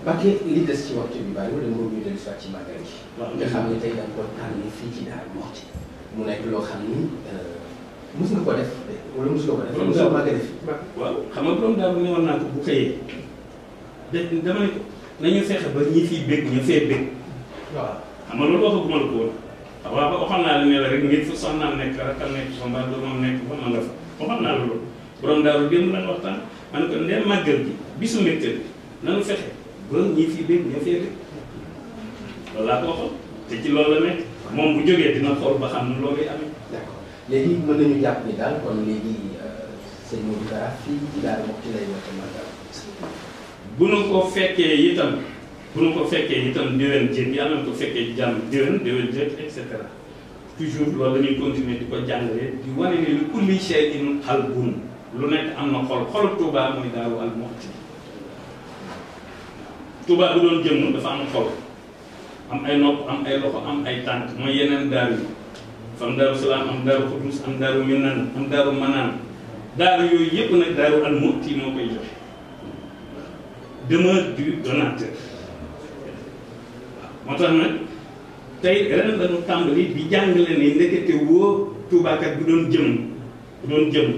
Mbacké li des ci waxtu bi bàyyi wala moo ñu dellu soit ci màggal gi. waaw nga xam ne tey da nga ko tànn fii ci Darou Mouhty mu nekk loo xam ni mos nga ko def wala mosuloo ko def. borom mosuloo màggal def. waaw xam nga borom daal ne woon naa ko bu xëyee dama ne ko nañu fexe ba ñi fiy bég ñu fee bég. waaw xam nga loolu waxaguma la ko woon. waaw waxoon naa la ne la rek nit fu soxnaam nekk rakkal nekk fa mbaa doomam nekk fa ma nga fa waxoon naa la loolu borom daal démb lañ waxtaan ma ne ko ndee màggal gi bisu mbégte bi nanu fexe ba ñi fi bég ñoo fee bég loolu laa ko waxoon te ci loolu la nekk moom bu jógee dina xool ba xam ne loolu amee. d'accord léegi mën nañu jàpp ni daal kon léegi sëñ Modou Kara fii ci Darou Mouhty lay woote màggal. bu nu ko fekkee itam déwén jéeg yàlla na ko fekkee jàmm déwén jéeg et cetera toujours loolu la ñuy continuer di ko jàngale di wane ne li kulli shay'in qalbun lu nekk am na xol xolu Touba mooy Darou Mouhty Touba bu doon jëmm dafa am xol am ay nopp am ay loxo am ay tànk mooy yeneen daaru yi dafa am Darou Salaam am Darou Khoudoss am Darou Minane am Darou Manane daaru yooyu yëpp nag Darou Mouhty moo koy joxe demeure du donateur moo tax nag tey ren dañu tàmbali di jàngale ni ndekete woo tuubaakat bu doon jëm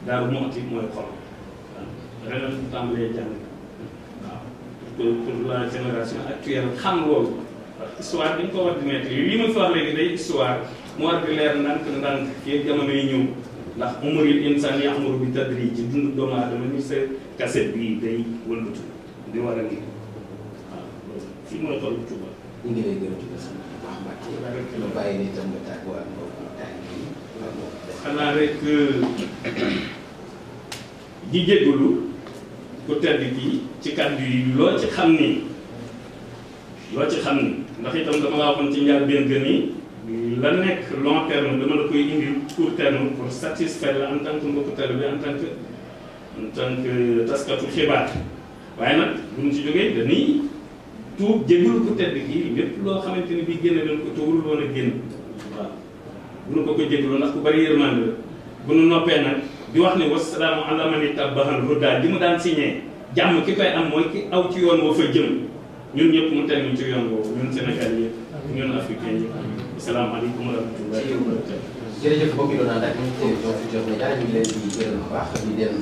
Darou Mouhty mooy xol waaw ren dañu tàmbalee jàng waaw pour la génération actuelle xam loolu histoire dañ ko war di nekk lii ma fi wax léegi day histoire mu war di leer ndànk fii jamono yi ñëw ndax umuril insaan ya'muru bi tadrij ci dundu doomu aadama ni sa cassette bii day wëlbatu di war a ngi waaw fii mooy toll Touba. ñu ngi lay gërëm di la sant bu baax Mbacke. ñu bàyyi ni tam nga tàggoo ak mbokku taalibe yi. xanaa rek di jégalu ku tedd kii ci kàddu yi loo ci xam ni ndax itam dama la waxoon ci njëlbéen que ni la nekk long terme dama la koy indi court terme pour satisfaire la en tant que mbokku taalibe bi en tant que taskatu xibaar waaye nag bu ñu ci jógee dañuy tuub jégalu ku tedd kii lépp loo xamante ni bii génne dañ ko te warul woon a génn waaw bu nu ko jégalu ndax ku bari yërmande la bu nu noppee nag di wax ne wasalaamu ala man ittaba'al hudaa di mu daan signé jàmm ki koy am mooy ki aw ci yoon woo fa jëm ñun ñëpp mu teg ñu ci yoon woowu ñun Sénégal yëpp ñun africain yi. asalaamaaleykum wa rahmatulah. jërëjëf mbokk yi doon ànd ak ñun télévision Futurs Médias ñu ngi leen di gërëm bu baax di leen